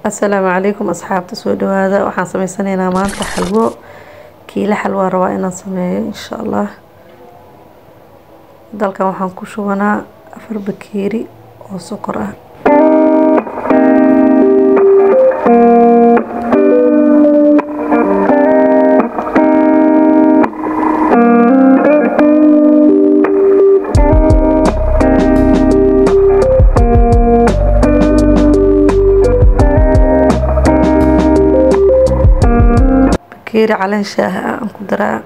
Assalaamu calaykum asxaabta, soo dhawaada. Waxaan sameysanaynaa maanta xalwo, kiila xalwaa rabaa inaan sameeyo insha Allah. Dalkan waxaan ku shubanaa 4 bakeeri oo sokor ah. Bakeeri caleen shaah ah aan ku daraa.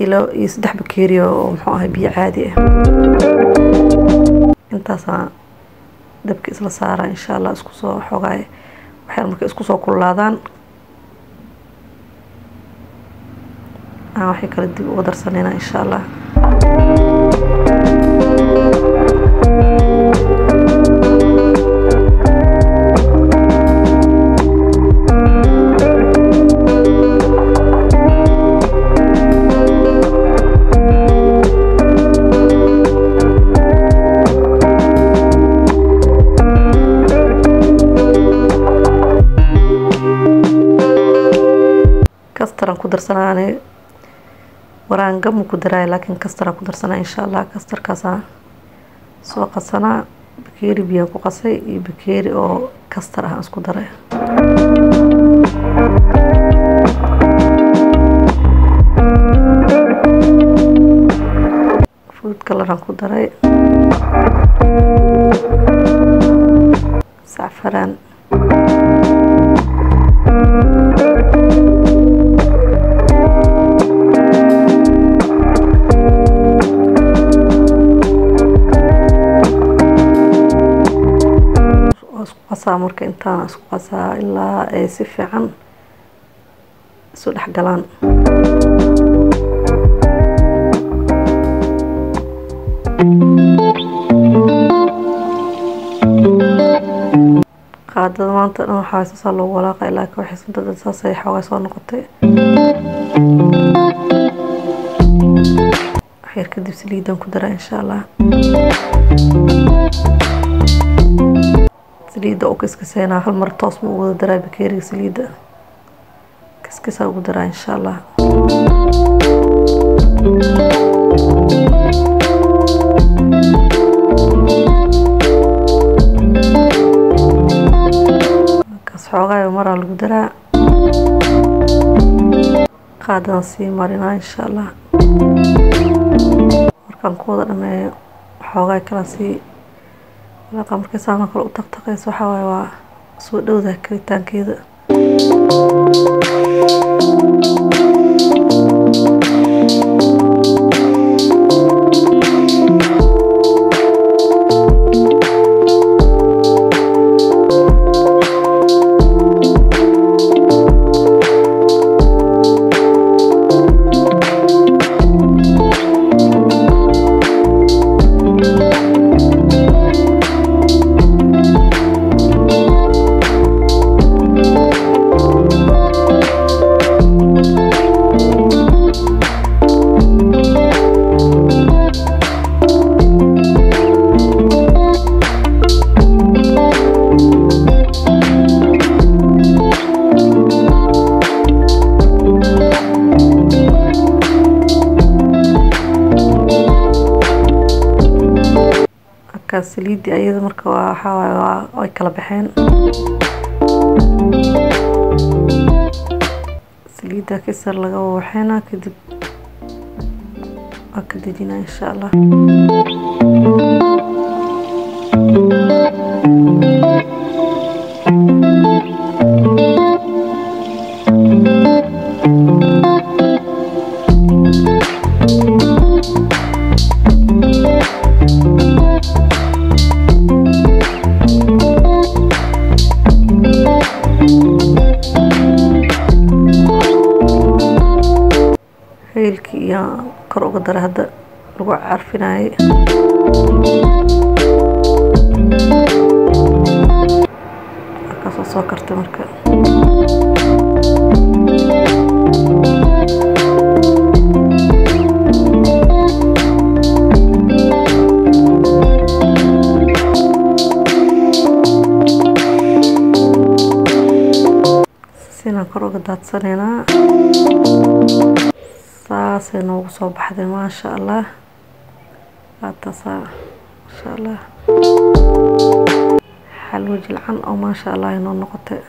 Ilo iyo 3 bakeeri oo muxuu ahay biyo caadi ah. Intaasaan dabka isla saaraa insha Allah, isku soo xogaay waxyar markay isku soo kululaadaan aan waxay kala dib uga darsanayna insha Allah. Kastaraan ku darsanaane, waraanga ma ku daraay, laakiin kastaraan ku darsanaa insha Allah. Kastarkaasaan soo qasanaa, bakeeri biyaan ku qasay iyo bakeeri oo kastar ah aan isku daray. Food color aan ku daray, sacfaraan, isku qasaa. Marka intaan isku qasaa ilaa ay si fiican isu dhex galaan. Qaadada maanta dhan waxaa saasaa loogu walaaqa ilaa ka waxaysanta dad saasay xoogaa soo noqotay. Waxyar kadib saliidan ku daraa insha Allah. Saliidda u kiskiseynaa, hal mar toos ma ugu wada daraa bakeeriga saliidda, kiskisaa ugu daraa insha Allah. Markaas xoogaayo maraa lagu daraa, qaadadan sii marinaa insha Allah. Markaan ku wada dhameeyo xoogaay kala sii walaaqa. Markay saano kale u taqtaqayso waxaa waaye waa soo dhowdahay karitaankeeda. Saliidii ayada marka waxaa waaye waa way kala baxeen. Saliidda kisar laga waxeynaa, kadib waa ka dejinaa insha Allah. Heylkii iyo kor uga daray hadda lagu carfinayay. Markaas soo kartay marka. Sisinaan kor uga daadsanaynaa. Saasay noogu soo baxday, maasha Allah. Waataasaa, maasha Allah, xalwo jilcan oo maasha Allah inoo noqotay.